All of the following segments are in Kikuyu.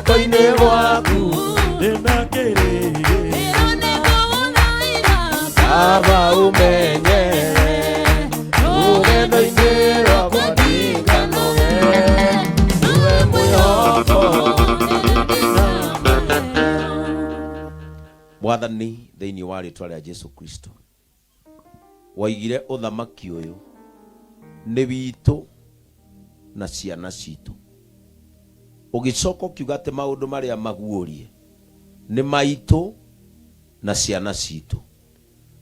Guoko-inĩ gwaku Ndĩna kĩrĩgĩrĩro. Baba ũmenyere rũgendo-inĩ rwakwa ndikanoge, nĩwe mwĩhoko. Mwathani, thĩinĩ wa rĩtwa rĩa Jesu Kristo, waigire ũthamaki ũyũ nĩ witũ na ciana citũ, ũgĩcoka ũkiuga atĩ maũndũ marĩa maguũrie nĩ maitũ na ciana citũ,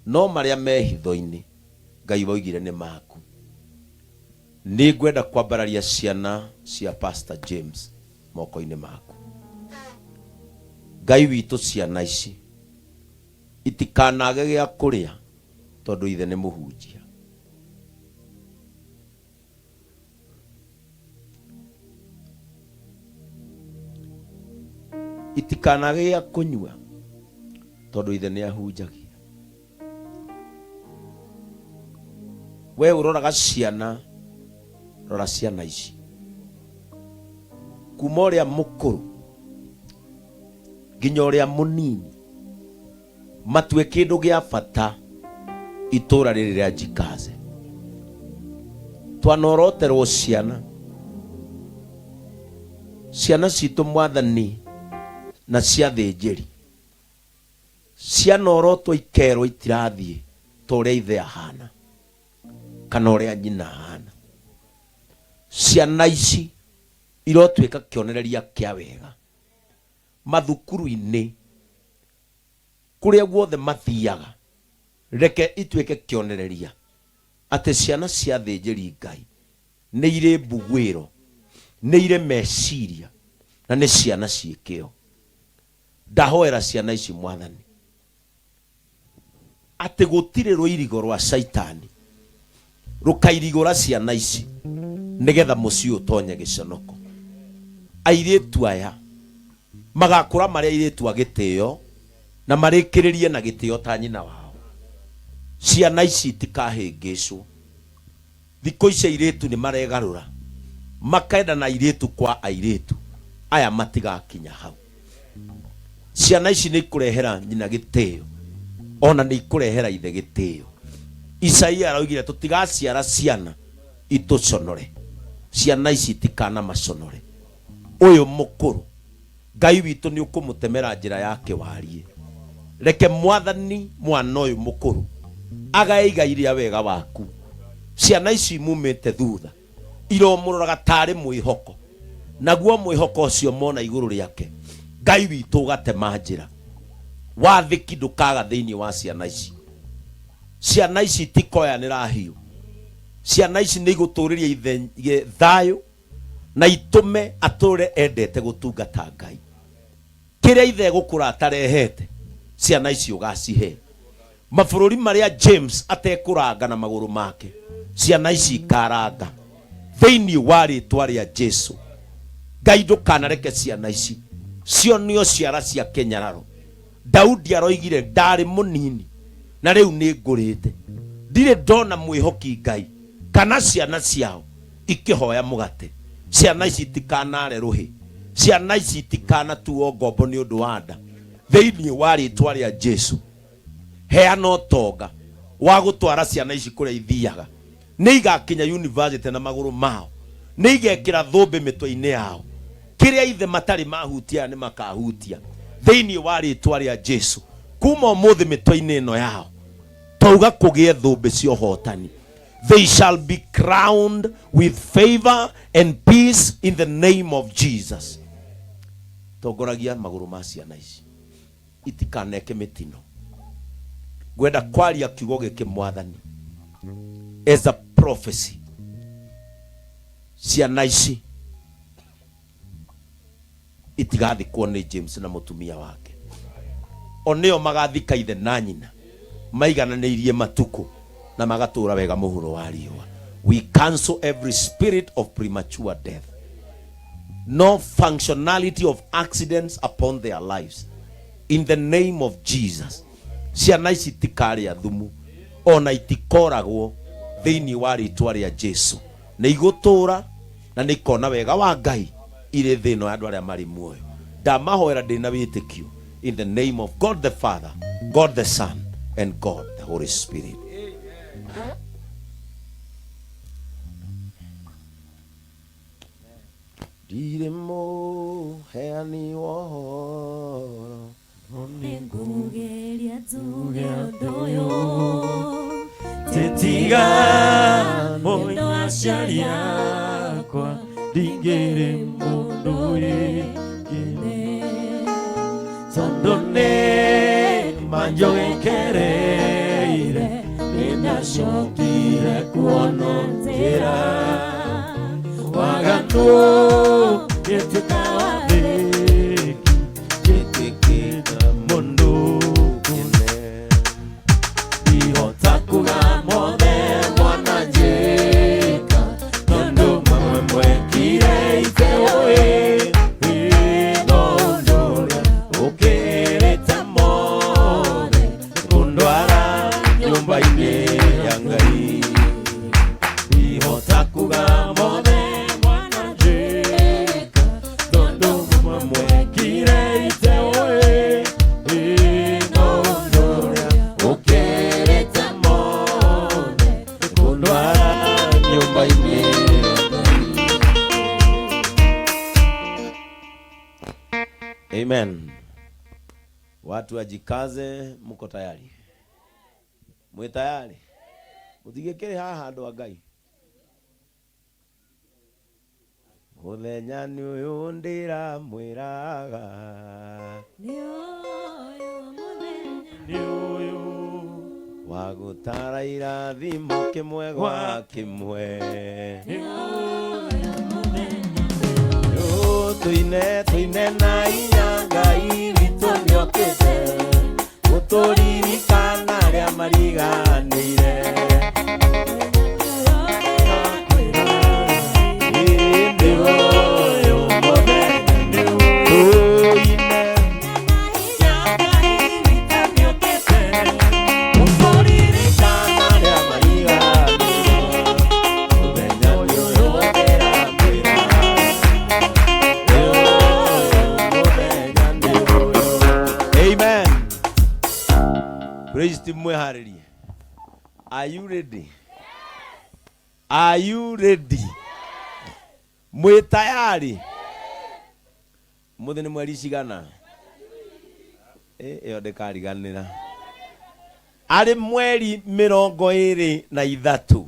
no marĩa me hitho-inĩ Ngai waugire nĩ maku. Nĩ ngwenda kwambararia ciana cia Pastor James moko-inĩ maku. Ngai witũ, ciana ici itikanage gĩa kũrĩa tondũ ithe nĩ mũhunjia. Itikanage gĩa kũnyua tondũ ithe nĩ ahunjagia. We ũroraga ciana, rora ciana ici kuma ũrĩa mũkũrũ nginya ũrĩa mũnini, matue kĩndũ gĩa bata itũra rĩrĩ rĩa Jikaze. Twanoroterwo ciana, ciana citũ Mwathani, na cia thĩnjĩri cianorotwo ikerwo itirathiĩ ta ũrĩa ithe ahana kana ũrĩa nyina ahana. Ciana ici irotuĩka kĩonereria kĩa wega mathukuru-inĩ, kũrĩa guothe mathiaga, reke ituĩke kĩonereria atĩ ciana cia athĩnjĩri Ngai nĩ irĩ mbuguĩro, nĩ irĩ meciria, na nĩ ciana ciĩ kĩo. Ndahoera ciana ici Mwathani, atĩ gũtirĩ rũirigo rwa Shaitani rũkairigũra ciana ici nĩgetha mũciĩ ũtonye gĩconoko. Airĩtu aya magakũra marĩ airĩtu a gĩtĩo na marĩkĩrĩrie na gĩtĩo ta nyina wao. Ciana ici itikahĩngĩcwo. Thikũ ici airĩtu nĩ maregarũra makenda na airĩtu kwa airĩtu, aya matigakinya hau. Ciana ici nĩ ikũrehera nyina gĩtĩo, ona nĩ ikũrehera ithe gĩtĩo. Isaia araugire tũtigaciara ciana itũconore, ciana ici itikanamaconore. Ũyũ mũkũrũ, Ngai witũ nĩ ũkũmũtemera njĩra ya kĩwariĩ. Reke Mwathani mwana ũyũ mũkũrũ agae igai rĩa wega waku. Ciana ici imumĩte thutha iromũroraga tarĩ mwĩhoko, naguo mwĩhoko ũcio mona igũrũ rĩake, Ngai witũ ũgatema njĩra. Wathĩki ndũkaga thĩinĩ wa ciana ici. Ciana ici itikoyanĩra hiũ. Ciana ici nĩ igũtũrĩria ithe thayũ na itũme atũre endete gũtungata Ngai. Kĩrĩa ithe egũkũra atarehete, ciana ici ũgacihe. Mabũrũri marĩa James atekũranga na magũrũ make, ciana ici ikaranga thĩinĩ wa rĩtwa rĩa Jesu. Ngai ndũkanareke ciana ici cionio ciara cia kĩnyararo. Daudi aroigire, ndarĩ mũnini na rĩu nĩ ngũrĩte, ndirĩ ndona mwĩhoki Ngai kana ciana ciao ikĩhoya mũgate. Ciana ici itikanare rũhĩ, ciana ici itikanatuo ngombo nĩ ũndũ wa nda. Thĩinĩ wa rĩtwa rĩa Jesu, heana ũtonga wa gũtwara ciana ici kũrĩa ithiaga. Nĩ igakinya university na magũrũ mao, nĩ igekĩra thũmbĩ mĩtwe-inĩ yao. Kĩrĩa ithe matarĩ mahutia aya nĩ makahutia thĩinĩ wa rĩtwa rĩa Jesu. Kuma ũmũthĩ mĩtwe-inĩ ĩno yao twauga kũgĩe thũmbĩ cia ũhotani. They shall be crowned with favor and peace in the name of Jesus. Tongoragia magũrũ ma ciana ici itikaneke mĩtino. Ngwenda kwaria kiugo gĩkĩ Mwathani as a prophecy. Ciana ici itigathikwo nĩ James na mũtumia wake, o nĩo magathika ithe na nyina maigananĩirie matukũ na magatũra wega mũhuro wa riũa. We cancel every spirit of premature death, no functionality of accidents upon their lives in the name of Jesus. Ciana ici itikarĩa thumu ona itikoragwo thĩinĩ wa rĩtwa rĩa Jesu. Nĩ igũtũra na nĩ ikona wega wa Ngai irĩ thĩ ĩno ya andũ arĩa marĩ muoyo. Ndamahoera ndĩ na wĩtĩkio in the name of God the Father, God the Son and God the Holy Spirit. Ndirĩ mũheani wa ũhoro. Nĩngũgeria njuge ũndũ ũyũ. Tĩtiga mũndũ aciari akwa ndingĩrĩ mũndũ wĩngĩ tondũ nĩ manjũgĩkĩrĩire nĩndacokire kuona njĩra waganu ngĩtuĩka wathĩki ngĩtuĩkĩte mũndũ kĩene ndihota kuga mothe mwananjĩka tondũ mamwe mwekire iteũĩ no ũndũ ũrĩa ũkĩrĩte mothe kũndwara nyũmba-inĩ ya Ngai ndihota kuga mothe mwananjĩka tondũ mamwe mwekire iteũĩ no ũndũ ũrĩa ũkĩrĩte mothe kũndwara nyũmba-inĩ ya Ngai. Amen. Watu wajikaze, mko tayari? Mwi tayari? Mutigĩkĩrĩ haha andũ a Ngai. Mũthenya nĩ ũyũ ndĩramwĩraga. Nĩ ũyũ mũthenya. Nĩ ũyũ wa gũtara irathimo kĩmwe gwa kĩmwe. Nĩ Ũyũ mũthenya. Yo, tuine tuine na inya Ngai witũ nĩokĩte gũtũririkana arĩa mariganĩire. Ĩ, nĩ ũyũ mũthenya tuine. Gũtũririkana arĩa mariganĩire. Mũthenya nĩ ũyũ ndĩramwĩra. Amen. Praise team mwĩharĩrie. Are you ready? Are you ready? Mwĩ tayari? Mũthĩ nĩ mweri cigana? Ĩyo ndĩkariganĩra. Arĩ mweri 23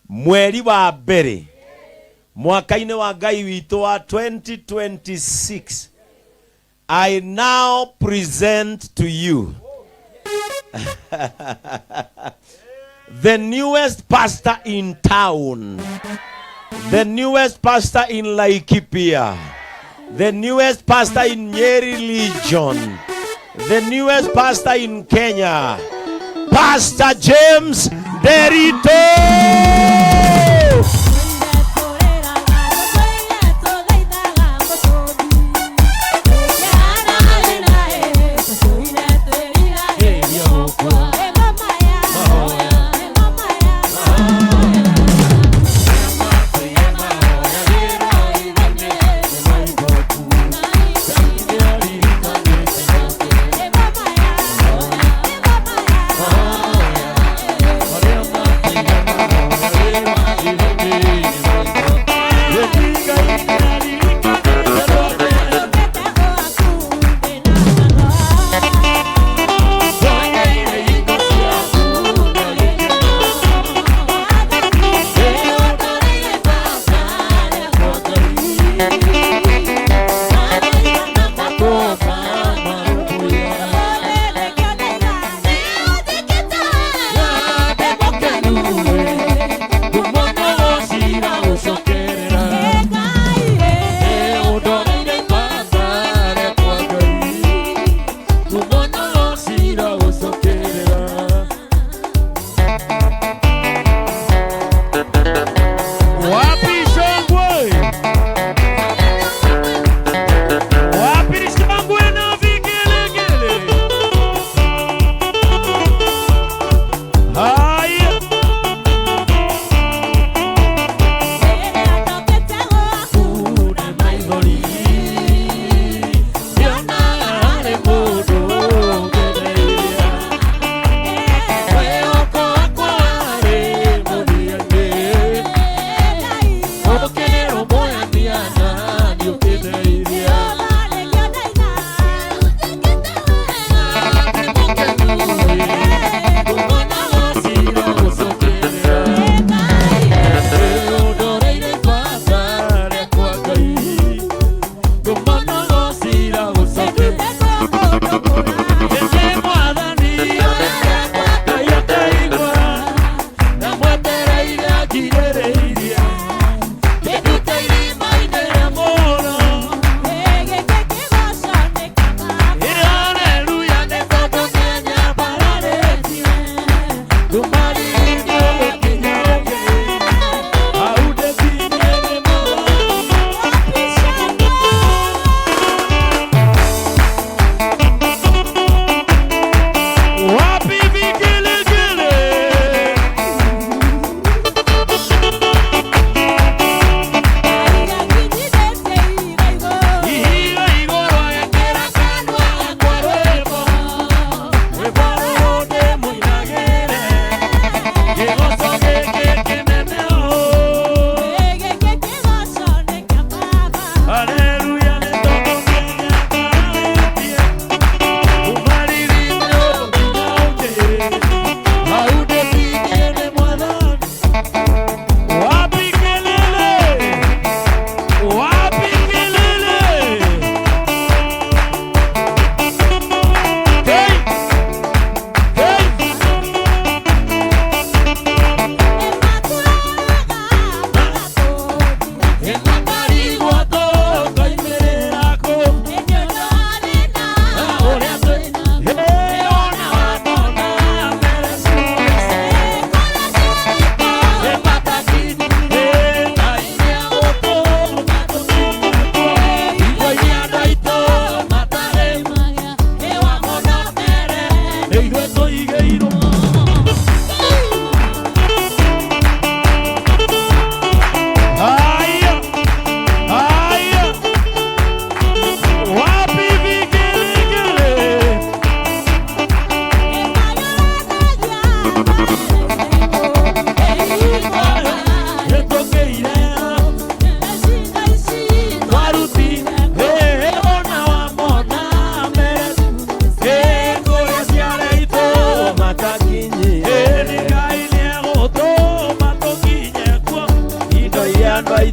mweri wa mbere mwaka-inĩ wa Ngai witũ wa 2026, I now present to you the newest pastor in town, the newest pastor in Laikipia, the newest pastor in Nyeri Legion, the newest pastor in Kenya, Pastor James Nderitu.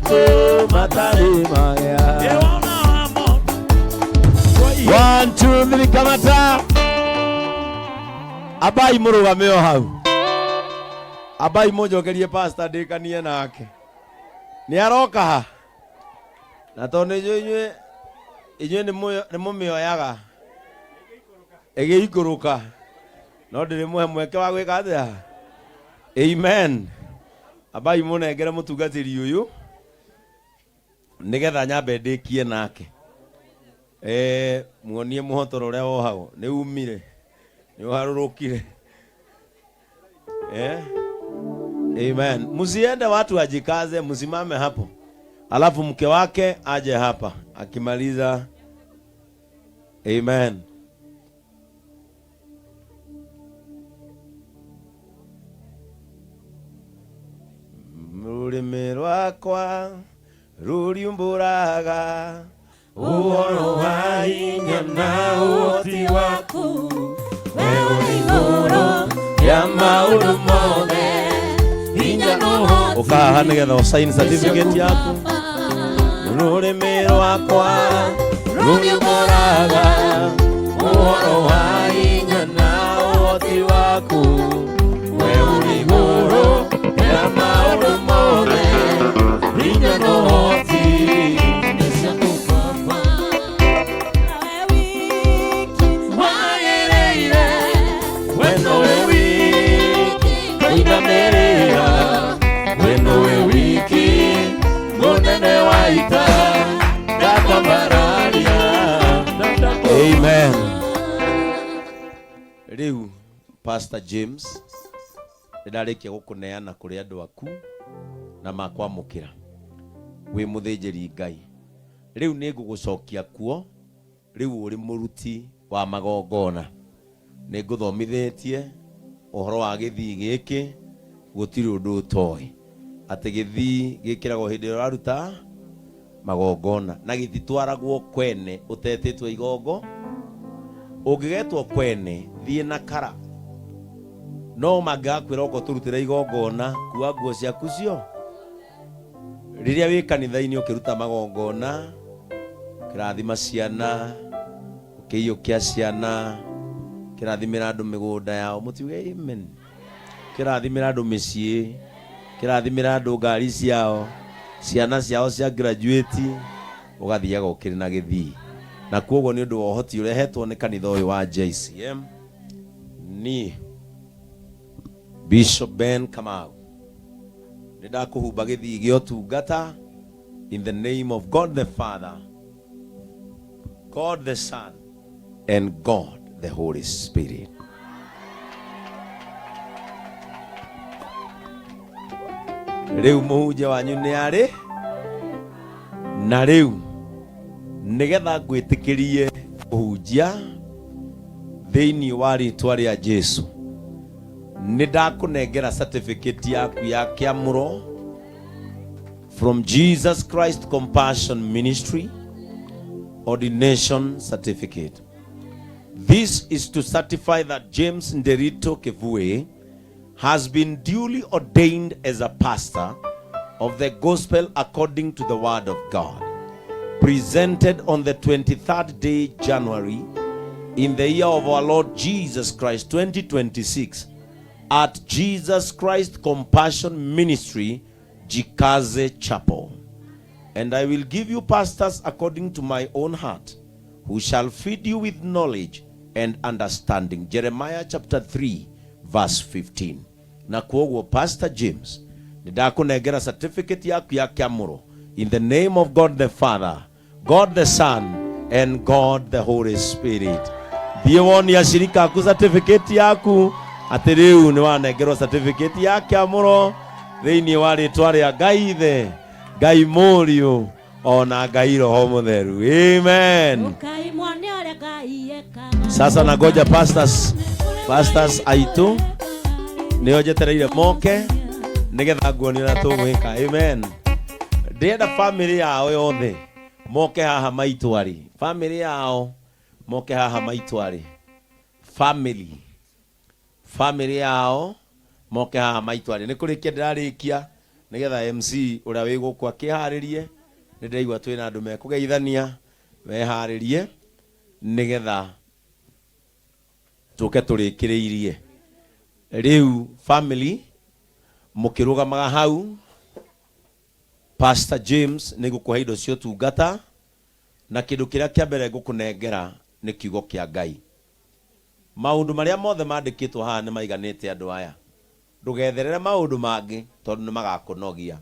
Maitũ matarĩ magĩa. One, two, three, kamata. Abai mũrũgame o hau. Abai mũnjokerie pastor ndĩkanie nake. Nĩ aroka ha? Na tondũ inyuĩ inyuĩ inyuĩ nĩ mũmĩoyaga ĩgĩikũrũka no ndĩrĩmũhe mweke wa gwĩka atĩa? Amen. Abai mũnengere mũtungatĩri ũyũ nĩgetha nyambe ndĩkie nake. Muonie mũhotoro ũrĩa wohagwo nĩ umire nĩ ũharũrũkire. Amen. Msiende watu wajikaze, msimame hapo, alafu mke wake aje hapa akimaliza. Amen. Rũrĩmĩ rwakwa rũriumbũraga ũhoro wa hinya na ũhoti waku, we ũrĩ igũrũ ya maũndũ mothe, hinya na ũhoti. Ũkahaha nĩgetha ũsign certificate yaku. Rũrĩmĩ rwakwa rũriumbũraga ũhoro wa hinya na ũhoti waku, we ũrĩ igũrũ ya maũndũ mothe, hinya na ũhoti. Wagĩrĩire we nowe wiki kũinamĩrĩra, we nowe wiki mũnene wa ita, ndakwambararia. Amen. Rĩu Pastor James nĩndarĩkia gũkũneana kũrĩ andũ aku na makwamũkĩra wĩ mũthĩnjĩri Ngai. Rĩu nĩ ngũgũcokia kuo, rĩu ũrĩ mũruti wa magongona. Nĩ ngũthomithĩtie ũhoro wa gĩthii gĩkĩ, gũtirĩ ũndũ ũtoĩ atĩ gĩthii gĩkĩragwo hĩndĩ ĩrĩa ũraruta magongona na gĩtitwaragwo kwene ũtetĩtwo igongo. Ũngĩgetwo kwene thiĩ na kara, no mangĩgakwĩra okorwo tũrutĩre igongona, kua nguo ciaku cio. Rĩrĩa wĩ kanitha-inĩ ũkĩruta magongona, ũkĩrathima ciana, ũkĩiyũkia ciana, ũkĩrathimĩra andũ mĩgũnda yao, mũtiuge amen. Ũkĩrathimĩra andũ mĩciĩ, ũkĩrathimĩra andũ ngari ciao, ciana ciao cia graduate, ũgathiaga ũkĩrĩ na gĩthii. Na koguo nĩ ũndũ wa ũhoti ũrehetwo nĩ kanitha ũyũ wa JCM, niĩ Bishop Ben Kamau nĩ ndakũhumba gĩthii gĩa ũtungata in the name of God the Father, God the Son, and God the Holy Spirit. Rĩu mũhunjia wanyu nĩ arĩ na rĩu nĩgetha ngwĩtĩkĩrie kũhunjia thĩinĩ wa rĩtwa rĩa Jesu, nĩ ndakũnengera certificate yaku ya kĩamũro from Jesus Christ Compassion Ministry ordination certificate. This is to certify that James Nderito Kivue has been duly ordained as a pastor of the gospel according to the word of God, presented on the 23rd day January in the year of our Lord Jesus Christ 2026 at Jesus Christ Compassion Ministry, Jikaze Chapel. And I will give you pastors according to my own heart, who shall feed you with knowledge and understanding. Jeremiah chapter 3 verse 15. Na kwoguo Pastor James, nĩndakũnengera certificate yaku ya kĩamũro in the name of God the Father, God the Son, and God the Holy Spirit. Thiĩ wonie acirika aku certificate yaku atĩ rĩu nĩ wanengerwo certificate ya kĩamũro thĩinĩ wa rĩtwa rĩa Ngai Ithe, Ngai Mũriũ, ona Ngai Roho Mũtheru. Amen. Ũkai muone ũrĩa Ngai ekaga. Sasa nangoja pastors aitũ nĩo njetereire moke nĩgetha nguonie ũrĩa tũgwĩka. Amen. Ndĩrenda family yao yothe moke haha maitũ arĩ. Family yao moke haha maitũ arĩ. Family. Family yao moke haha maitũ arĩ. Nĩ kũrĩkia ndĩrarĩkia Nĩgetha MC ũrĩa wĩ gũkũ akĩharĩrie, nĩ ndĩraigua twĩna andũ mekũgeithania, meharĩrie nĩgetha tũke tũrĩkĩrĩirie. Rĩu family mũkĩrũgamaga hau, Pastor James nĩ ngũkũhe indo cia ũtungata, na kĩndũ kĩrĩa kĩa mbere ngũkũnengera nĩ kiugo kĩa Ngai. Maũndũ marĩa mothe mandĩkĩtwo haha nĩ maiganĩte andũ aya. Ndũgetherere maũndũ mangĩ tondũ nĩ magakũnogia.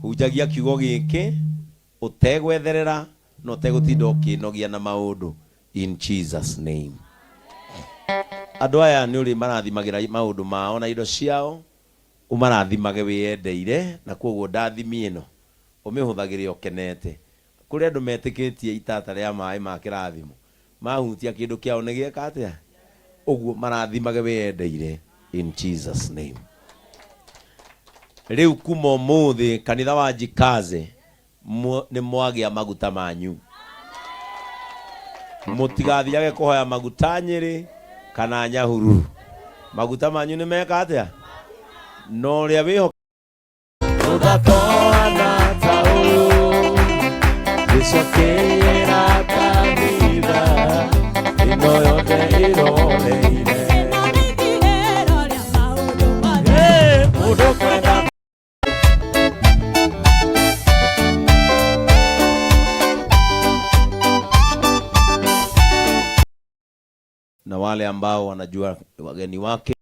Hunjagia kiugo gĩkĩ ũtegwetherera na ũtegũtinda ũkĩnogia na maũndũ in Jesus name. Andũ aya nĩ ũrĩ marathimagĩra maũndũ mao na indo ciao, ũmarathimage wĩyendeire, na kwoguo ndathimi ĩno ũmĩhũthagĩre ũkenete. Kũrĩ andũ metĩkĩtie itata rĩa maĩ ma kĩrathimo, mahutia kĩndũ kĩao nĩ gĩeka atĩa? Ũguo marathimage wĩyendeire in Jesus name. Rĩu kuma ũmũthĩ kanitha wa Jikaze nĩ mwagĩa maguta manyu. Mũtigathiage kũhoya maguta Nyĩrĩ kana Nyahururu. Maguta manyu nĩ meka atĩa? Na ũrĩa wĩho Mũthako ta ũyũ gĩcokera kanitha ĩno yothe ĩroreire. Ĩno nĩ ithirĩro rĩa maũndũ mothe. Mũndũ kwenda na wale ambao wanajua wageni wake.